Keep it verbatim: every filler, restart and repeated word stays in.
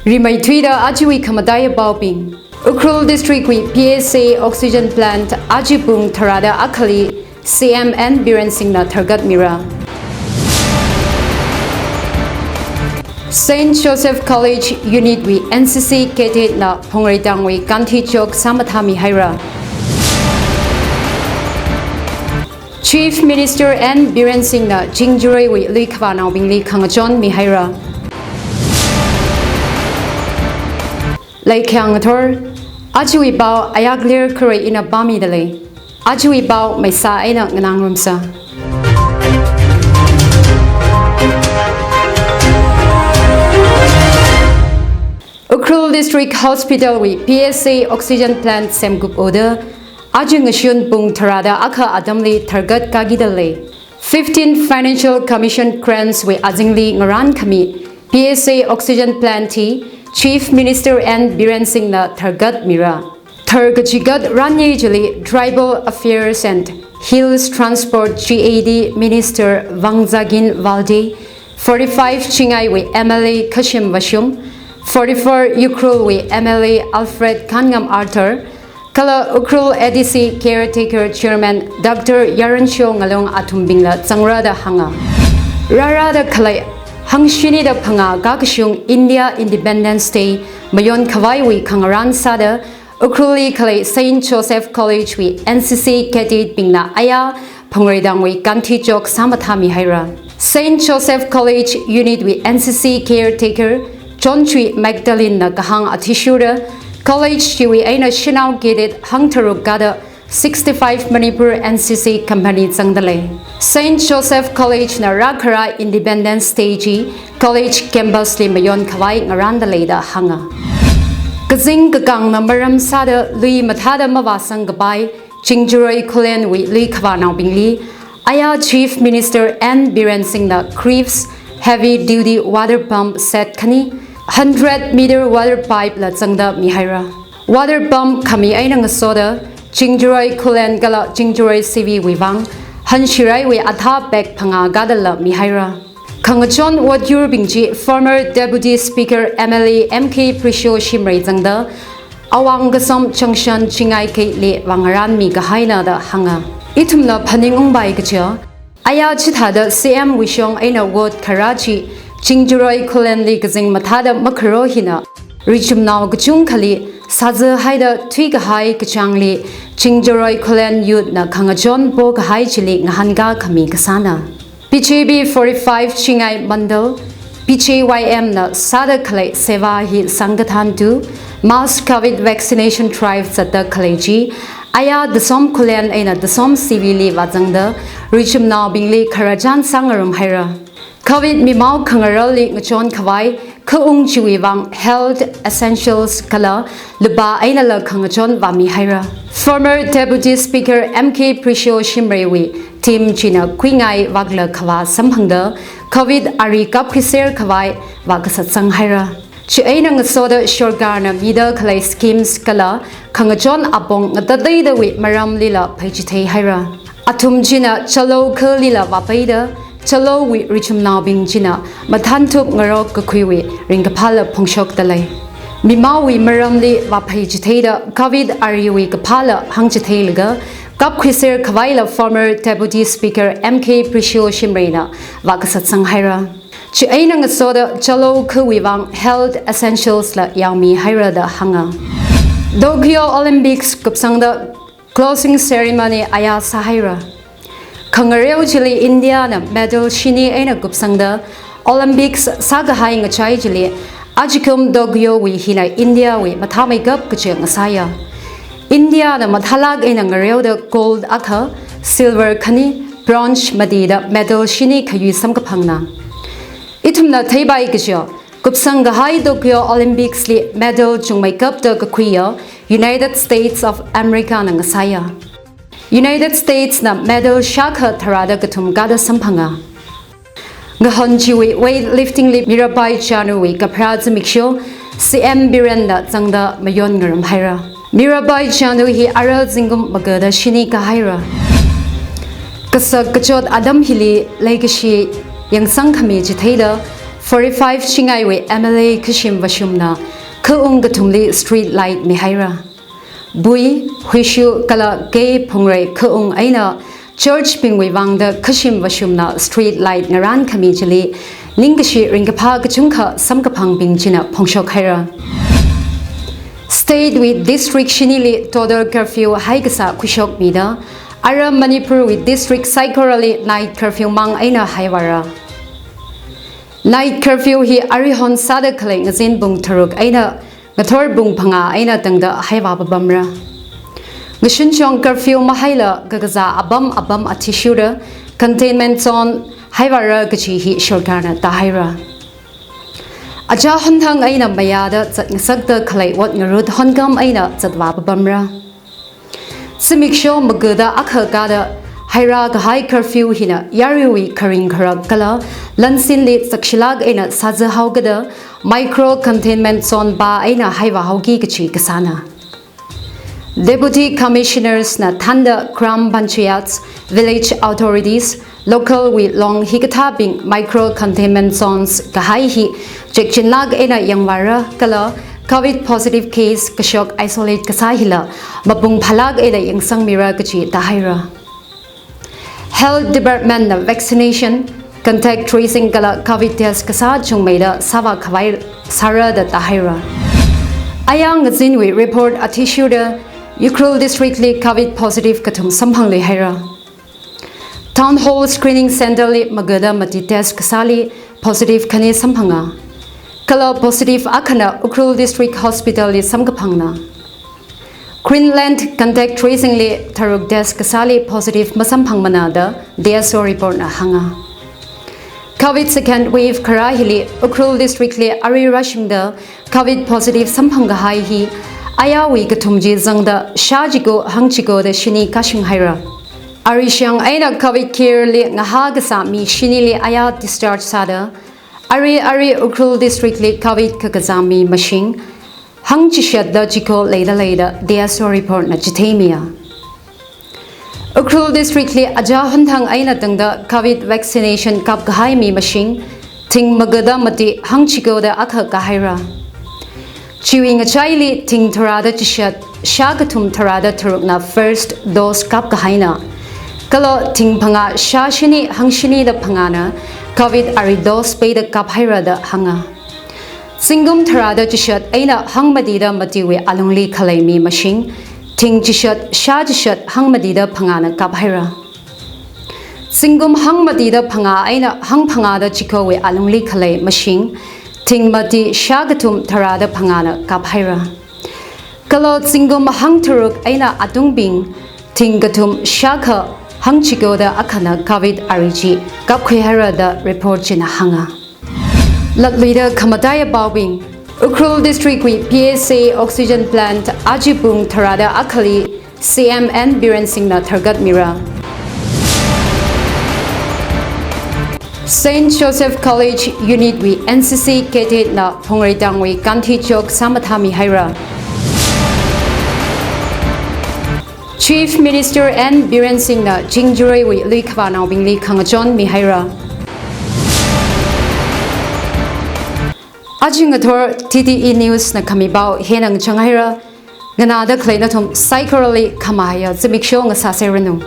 Rimeithuida ajawui khamataiya paobing. Ukhrul District wui P S A oxygen plant aja pung tharāda akhali C M N Biren Singhna tharkhat mira. Saint Joseph College Unit wui N C C cadet na Phungreitangwui Gandhi Chowk sāmathā mihaira. Chief Minister N Biren Singhna Chingjaroiwui luikhavānaobingli khangachon mihaira. Leikhyang ngathor, ajawui pao ayakler kharei ina pāmidalei. Ajawui pao maisa eina nganāngarumsa. Ukhrul District Hospital wui P S A oxygen plant semkup order aja ngashun pung tharāda akha atamli tharkhat kakidalei. Fifteen Financial Commission grants wui azingli ngarānkhami P S A oxygen plant hi Chief Minister N Biren Singhna tharkhat mira. Tharkachigat ranni chili Tribal Affairs and Hills Transport G A D Minister Vangzagin Valde, forty-five Chingaiwui M L A Khashim Vashum, forty-four Ukhrulwui M L A Alfred Kanngam Arthur, kala Ukhrul A D C Caretaker Chairman Doctor Yarensho Ngalung athumbingla zangra da hānga. Rārada khalei hangshinida phangā kakashung India Independence Day mayonkhavaiwui khangarān sāda Ukhrulli khalei Saint Joseph College wui N C C cadet bingna aya Phungreitangwui Gandhi Chowk sāmathā mihaira. Saint Joseph College Unit wui N C C caretaker Chonchui Magdalene na kahāng athishurda college chiwui eina shanao cadet hangtharuk kada sixty-five Manipur N C C company zangdalei. Saint Joseph College na rākharā Independence Day chi college campus li mayonkhavai ngarāndalei da hānga. Kazing kakāngna maram sāda lui mathāda mavāsangkapai Chingjaroi Khullenwui luikhavānaobingli aya Chief Minister N Biren Singhna Crieff heavy duty water pump set khani, hundred meter water pipe la zangda mihaira. Water pump khami eina ngasoda Chingjaroi Khullen kala Chingjaroi C V wui vang hanshirai wui athā bag phangā kadala mihaira. Khangachon otyurbing chi former Deputy Speaker M L A M K Prisho Shimray zangda Awang Kasom Junction Chingai Gate li vāngarānmi kahaina da hānga. Ithumna phaningungpai kaja, aya chithāda C M wui shong eina vote kharā chi Chingjaroi Khullenli kazing mathāda makharo hina richumnao kachungkhali sāzā haida thuikahai kachāngli Chingjaroi Khullen youth na khangachon pokahai chili ngahānkā khami kasāna. B J P forty-five Chingai Mandal, B J Y M na sāda khalei Seva Hi Sangathan tu mass covid vaccination drive zatda khalei chi aya Dasom Khullen eina Dasom C V li vāzangda richumnaobingli khararchan sāngarumhaira. Covid mimao khangararli ngachonkhavai khaung chiwui vang health essentials kala lupā einala khangachon vāmihaira. Former Deputy Speaker M K Prisho Shimray wui team china khuingai vakla khavā samphangda covid ari kapkhuiser khavai vākasatsanghaira. Chieina ngasoda sorkarna mida khalei schemes kala khangachon apong ngatateidawui maramlila phaichitheihaira. Athum china Chalou khalila vāpeida, Chalouwui richumnaobing china mathānthup ngarok kakhuiwui ringkaphāla phongshokdalei. Mimaowui maramli vāphaichitheida covid ariwui kaphāla hāngchitheilaga kapkhuiser khavaila former Deputy Speaker M K Prisho Shimrayna vākasatsanghaira. Chieina ngasoda Chalou khawui vang health essentials la yaomihaira da hānga. Tokyo Olympics kupsangda closing ceremony aya sāhaira. Khangareo chili India na medal shini eina kupsangda Olympics sākahai ngachai chili ajakum Tokyo wui hina India wui mathāmeikap kachi ngasāya. India na mathālāk eina ngareoda gold akha, silver khani, bronze matida medal shini khayui samkaphangna. Ithumna theipai kaja, kupsangkahai Tokyo Olympics li medal chungmeikapta kakhuiya United States of America na ngasāya. United States na medal shākha tharāda kathum kada samphanga. Ngahon chiwui weightlifting li Mirabai Chanu wui kapharā zimiksho C M Biren na zangda mayon ngarumhaira. Mirabai Chanu hi ara zingkum magada shini kahaira. Kasak kachot atam hili leikashi yangsang khami chitheida forty-five Shingaiwui M L A Khashim Vashumna khaung kathumli street light mihaira. Bui, Huishu kala K Phungrei khaung eina church bingwui vangda Khashim Vashumna street light ngarānkhami chili ningkashi ringkaphā kachungkha samkaphangbing china phongshok haira. State wui district shinili total curfew haikasā khuishokmida, ara Manipur wui district saikorali night curfew mang eina haivāra. Night curfew hi arihon sāda khalei ngazin pung tharuk eina ngathor pung phangā eina tangda haivā papamra. Ngashunshong curfew mahaila kakazā apam apam athishurda containment zone haivāra kachi hi sorkarna tāhaira. Aja honthang eina mayāda zatngasakta khalei ot ngarut honkam eina zatvā papamra. Zimiksho magada akha kāda hairā kahai curfew hina yaruiwui kharing kharak kala lansinli sakshilāk eina sāzāhaokada micro containment zone pā eina haivāhaoki kachi kasāna. Deputy Commissioners na thānda Gram Panchayats, Village Authorities, local wui long hikathābing micro containment zones kahai hi chekchinlāk eina yangvāra kala covid positive case kashok isolate kasā hila mapung phālāk eina yangsangmira kachi tāhaira. Health Department na vaccination, contact tracing kala covid test kasā chungmeida sāvā khavai sāra da tāhaira. Aya ngazinwui report athishurda Ukhrul District li covid positive kathum samphangluihaira. Town Hall Screening Center li magada mati test kasāli positive khani samphanga. Kala positive akhana Ukhrul District Hospital li samkaphangna. Greenland contact tracing li tharuk test kasāli positive masamphangmana da D S O report na hānga. Covid second wave kharā hili Ukhrul District li arui rāshungda covid positive samphang kahai hi ayawui kathum chi zangda shā chiko hang chikoda shini kashung haira. Arishang eina covid care li ngahā kasā mi shinili aya discharge sāda, arui arui Ukhrul District li covid kakazā mi mashing hang chishatda chiko leida leida D S O report na chitheimiya. Ukhrul District li aja honthang eina tangda covid vaccination kap kahai mi mashing thing magada mati hang chikoda akha kāhaira. Chiwui ngachaili thing tharāda chishat, shā kathum tharāda tharukna first dose kap kahaina. Kala thing phangā shā shini hang shinida phangāna covid ari dose peida kap haira da hānga. Zingkum tharāda chishat eina hangmatida matiwui alungli khalei mi mashing thing chishat shā chishat hangmatida phangāna kap haira. Zingkum hangmatida phangā eina hangphangāda chikhowui alungli khalei mashing thing mati shā kathum tharāda phangāna kap haira. Kala zingkum hang tharuk eina atungbing thing kathum shākha hang chikoda akhana covid ari chi kapkhui haira da report china hānga. Latluida khamataiya paobing. Ukhrul District wui P S A oxygen plant aja pung tharāda akhali C M N Biren Singh na tharkatmira. Saint Joseph College Unit wui N C C cadet na Phungreitangwui Gandhi Chowk sāmathāmi haira. Chief Minister N Biren Singh na Chingjaroiwui luikhavānaobingli khangachon mihaira. Aja ngathor T T E News na khami pao hina ngachang haira. Nganāda khalei nathum saikorali khamahaiya zimiksho ngasāseranu.